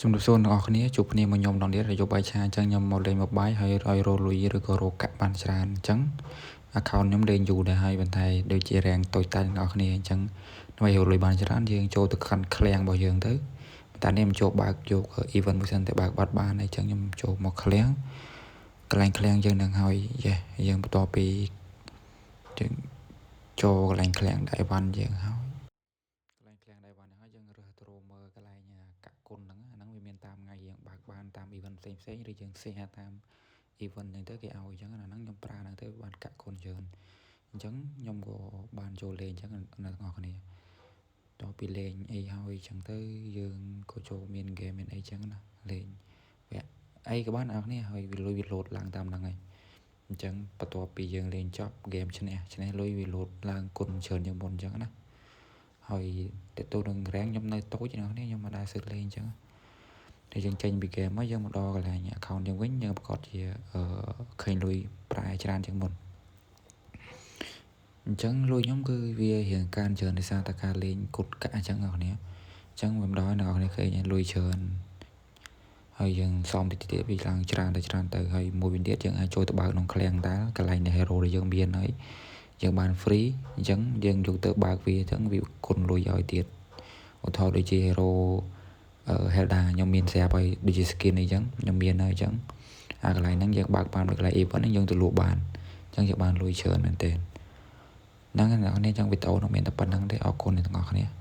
ជំរាបសួរអ្នកនរគ្នាជួបគ្នាមកខ្ញុំម្ដងទៀតរយប់បាយឆាអញ្ចឹងខ្ញុំមកលេង mobile ហើយឲ្យរកលុយឬក៏រកកាក់បានច្រើនអញ្ចឹង account ខ្ញុំលេងយូរដែរហើយប៉ុន្តែដូចជារាងតូចតាចអ្នកនរគ្នាអញ្ចឹងដើម្បីរកលុយបានច្រើនយើងចូលទៅខាន់ឃ្លាំងរបស់យើងទៅតែនេះខ្ញុំចូលបើកយក event មួយសិនតែបើកបាត់បានអញ្ចឹងខ្ញុំចូលមកឃ្លាំងកន្លែងឃ្លាំងយើងនឹងហើយយេយើងបន្ទាប់ពីយើងចូលកន្លែងឃ្លាំងដៃវ៉ាន់យើងហើយកន្លែងឃ្លាំងដៃវ៉ាន់ហ្នឹងហើយយើងរើសទៅរមើលកន្លែងកាក់គុណហ្នឹងអាហ្នឹងវាមានតាមថ្ងៃយើងបើកបានតាម event ផ្សេងផ្សេងឬយើង share តាម event ហ្នឹងទៅគេឲ្យអញ្ចឹងអាហ្នឹងខ្ញុំប្រើហ្នឹងទៅបានកាក់គុណច្រើនអញ្ចឹងខ្ញុំក៏បានចូលលេងអញ្ចឹងអ្នកទាំងអស់គ្នាតពីលេងអីហើយអញ្ចឹងទៅយើងក៏ចូលមាន game មានអីអញ្ចឹងណាលេងវគ្គអីក៏បានអ្នកនរគ្នាហើយវាលុយវាលោតឡើងតាមហ្នឹងហើយអញ្ចឹងបន្ទាប់ពីយើងលេងចប់ហ្គេមឈ្នះឈ្នះលុយវាលោតឡើងគុណច្រើនជាងមុនអញ្ចឹងណាហើយតទៅនឹង rank ខ្ញុំនៅតូចអ្នកនរគ្នាខ្ញុំមិនដែលសឹកលេងអញ្ចឹងតែយើងចេញពីហ្គេមមកយើងមកដល់កន្លែង account យើងវិញយើងប្រកាសជាឃើញលុយប្រែច្រើនជាងមុនអញ្ចឹងលុយខ្ញុំគឺវារៀងកើនច្រើនដោយសារតែការលេងគុតកាក់អញ្ចឹងអ្នកនរគ្នាអញ្ចឹងវាមិនដល់អ្នកនរគ្នាឃើញលុយច្រើនហើយយើងសំតិចទៀតវាឡើងច្រើនទៅច្រើនទៅហើយមួយវិញទៀតយើងអាចចូលទៅបើកក្នុងឃ្លាំងតើកន្លែងនៃ hero ដែលយើងមានហើយយើងបាន free អញ្ចឹងយើងយកទៅបើកវាអញ្ចឹងវាគុណលុយឲ្យទៀតឧទាហរណ៍ដូចជា hero Hilda ខ្ញុំមានស្រាប់ហើយដូចជា skin អីចឹងខ្ញុំមានហើយអញ្ចឹងអាកន្លែងហ្នឹងយើងបើកបានមួយកន្លែង event ហ្នឹងយើងទៅលក់បានអញ្ចឹងយើងបានលុយច្រើនមែនទែនហ្នឹងអ្នកនរចង់វីដេអូនោះមានតែប៉ុណ្្នឹងទេអរគុណអ្នកទាំងអស់គ្នា។